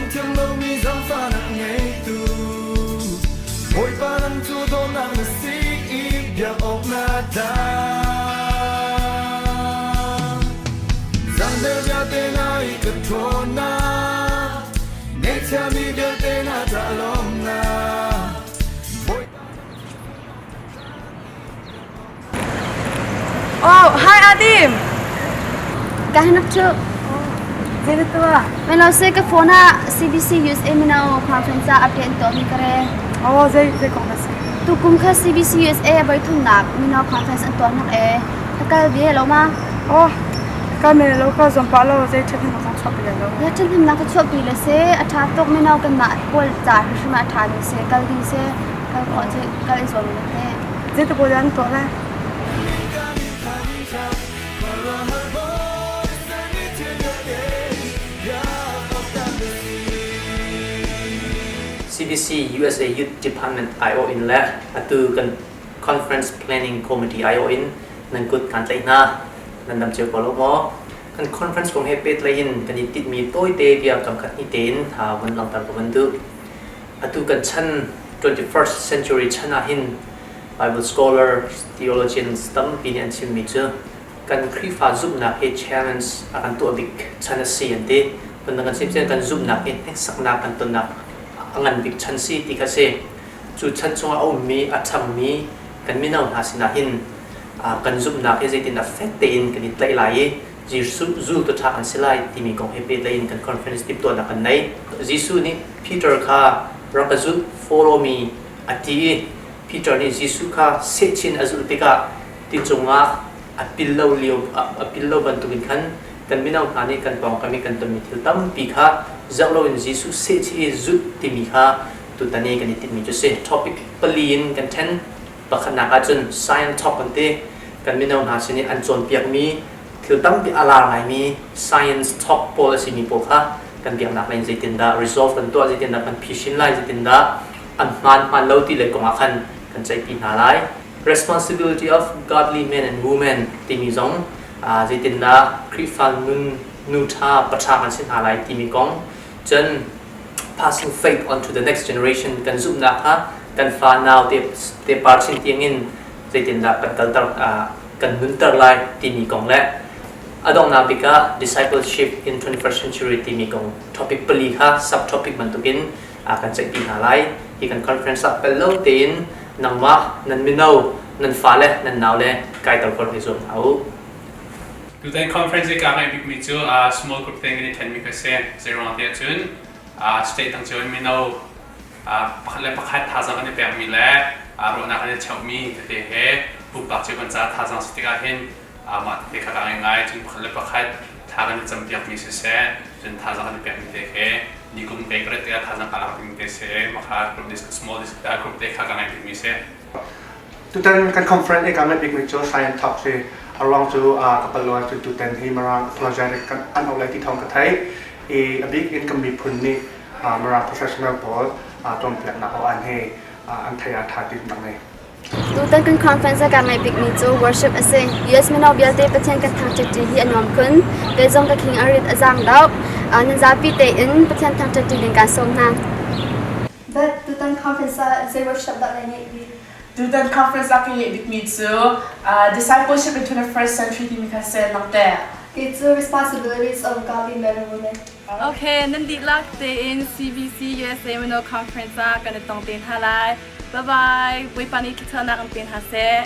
Dongthiam lomi zaangfahnak ngeitu Bawipa nang cu dawtnak na si i biak awk na tlak. Zangder vialte na i ka ṭhawnnak, ngeihchiami vialte na ṭah lawmnak. Bawipa Oh, hi Adim. Ka hanak cu. Zei na tuah? Meno se ka phone ah CBC USA mino conference ah update an tuahmi ka rel. Oh, zei zei kong na si? Tukum kha CBC USA voi thumnak mino conference an tuahnak e. Ka kal ve lo ma? Oh, ka me lo ka zong pa lo zei ṭhat hnemnak zong chuah pi lo. Ya ṭhat hnemnak ka chuah pi le se a ṭha tuk mino kan mah pawl ca hrim ah ṭha ding se kal ding se kal khawh cu kal i zuam le te. Zei te pawl an tuah lai? CBC USA Youth Department aiawh in le atu kan Conference Planning Committee aiawh in nan kut kan tlaih hna. Nan dam cio ko lo maw? Kan conference kong he pehtlaih in kan i tinhmi tawite bia kam khat hnih tein vun langhter ka van duh. Atu kan chan 21st century chan ah hin Bible scholars, theologians tampi nih an chimmi cu kan Khrihfa zumhnak hi challenge a kan tuah bik chan a si an ti. Phundang kan chim cun kan zumhnak hi hneksaknak kan tonnak a ngan bik chan si ti kha si. Cu chan chungah a ummi, a ṭhangmi kan mino hna sinah hin kan zumhnak hi zeitin a fek tein kan i tlaih lai i Jesuh zultu ṭha kan si lai timi kong he pehtlaih in kan conference timhtuahnak kan nei. Jesuh nih Peter kha rak ka zulh, follow me a ti i Peter nih Jesuh kha sehchin a zulh tikah ti cungah a pil lo lio a pil lo bantukin khan kan mino hna nih kan pawngkam i kan tonmi thil tampi kha zoh loin Jesuh sehchih i zulh timi kha tutan i kan i tinhmi cu si. Topic pali in kan ṭhen. Pakhatnak ahcun science talk kan ti. Kan mino hna sin i an cawnpiakmi thil tampi a lar ngaimi science talk pawl a simi pawl kha kan biaknak lei in zeitindah resolve kan tuah, zeitindah kan phisin lai, zeitindah an hmaan hmaan lo ti lei kong ah khan kan ceihpi hna lai. Responsibility of godly men and women timi zong zeitindah Khrihfa nun nu ṭha pa ṭha kan si hna lai timi kong cun passing faith on to the next generation kan zumhnak kha kan fa nau te te par chin tiangin zeitindah kan kalter kan nunter lai timi kong le a donghnak bik ah discipleship in 21st century timi kong topic pali kha subtopic bantukin kan ceihpi hna lai. Hi kan conference ah pel lo tein nangmah nan mino nan fale nan naule kaiter ko hi zuam hna u. Tutan conference i ka ngaih bikmi cu small group te kan i ṭhenmi kha si. Zeiruang tiah cun state dang cio in mino pakhat le pakhat thazaang kan i pekmi le ruahnak kan i cheuhmi tete he pumpak cio kan caah thazaang si tikah hin mah tete kha ka ngai ngai. Cun pakhat le pakhat thla kan i campiakmi siseh, cun thazaang kan i pekmi te he nikum kei ka rat tikah thazaang ka lak ding te si. Mah kha group small group te kha ka ngaih bikmi si. Tutan kan conference i ka ngaih bikmi cu Science Talk si. A ruang cu ka pal lo ahcun tutan hi Mirang apologetic kan an auh lai ti thawng ka theih. I a bik in kan miphun nih Mirang professional pawl cawnpiaknak aw an he an thei ah ṭha ti nak nei. Tutan kan conference ah ka ngaih bikmi cu worship a si. US mino vialte Pathian kan thangṭhat ṭi hi a nuam khun. Kei zong ka khing a rit a zaang deuh. Nan zapi tein Pathian thangṭhat ṭi ding kaan sawm hna. But tutan conference ah zei workshop dah na ngeih bik? Tutan conference ah ka ngeih bikmi cu Discipleship in 21st Century timi kha si nangte. Kei cu Responsibilities of Godly Men and Women. Okay, nan dihlak tein CBC USA Mino Conference ah kan i tong te hna lai. Bye bye. Bawipa nih thluachuahnak in pe hna seh.